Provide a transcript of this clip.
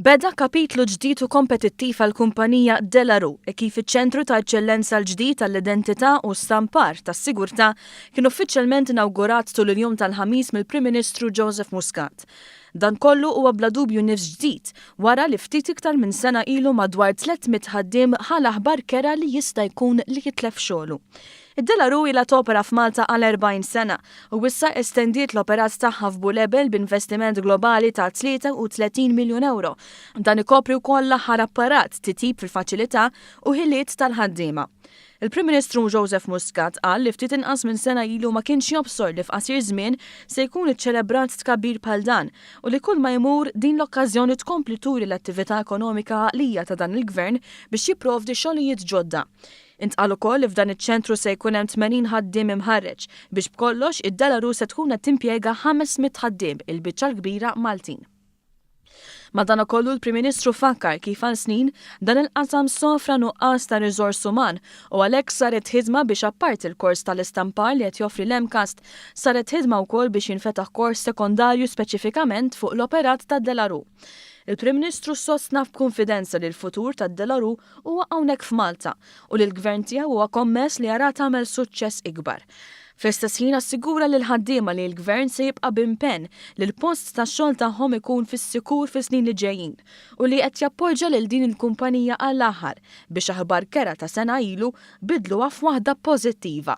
Beda kapitlu ġdid u kompetittiv għall-kumpanija De La Rue e kif iċ-Ċentru ta' Eċċellenza l-ġdid għall-Identità u Stampar tas-Sigurtà kien uffiċjalment inawgurat tul il-jum tal-Ħamis mill-Prim Ministru Joseph Muscat. Dan kollu huwa bla dubju nifs ġdid wara li ftit iktar minn sena ilu madwar 300 ħaddiem ħa l-aħbar kerha li jista' jkun li jitlef xogħlu. Id-De La Rue ilha topera f'Malta għal 40 sena u issa estendiet l-operat tagħha f'Bulebel b'investiment globali ta' 33 miljun ewro. Dan ikopri wkoll l-aħħar apparat, titjib fil-faċilità u ħiliet tal-ħaddiema. Il-Prim Ministru Joseph Muscat qal li ftit inqas minn sena ilu ma kienx jobsor li f'qasir żmien se jkun iċċelebrat tkabbir bħal dan u li kull ma jmur din l-okkażjoni tkompli turi l-attività ekonomika għaqlija ta' dan il-Gvern biex jipprovdi xogħlijiet ġodda. Intqal ukoll li f'dan iċ-ċentru se jkun hemm 80 ħaddiem imħarreġ biex b'kollox id-De La Rue se tkun qed timpjega 500 ħaddiem, il-biċċa l-kbira Maltin. Madanakollu l-Prim Ministru fakkar kif għal snin dan il-qasam sofra nuqqas ta' riżors uman u għalhekk saret ħidma biex apparti l-kors tal-istampar li qed joffri l-MCAST, saret ħidma wkoll biex jinfetaħ kors sekondarju speċifikament fuq l-operat tad-De La Rue. Il-Prim Ministru sostna b'kunfidenza li l-futur tad-De La Rue huwa hawnhekk f'Malta u li l-Gvern tiegħu huwa kommess li jara tagħmel suċċess ikbar. Fl-istess ħin assigura lill-ħaddiema li l-Gvern se jibqa' b'impenn li l-post tax-xogħol tagħhom ikun fis-sikur fis-snin li ġejjin u li qed jappoġġa lil din il-kumpanija għall-aħħar biex aħbar kerha ta' sena ilu bidluha f'waħda pożittiva.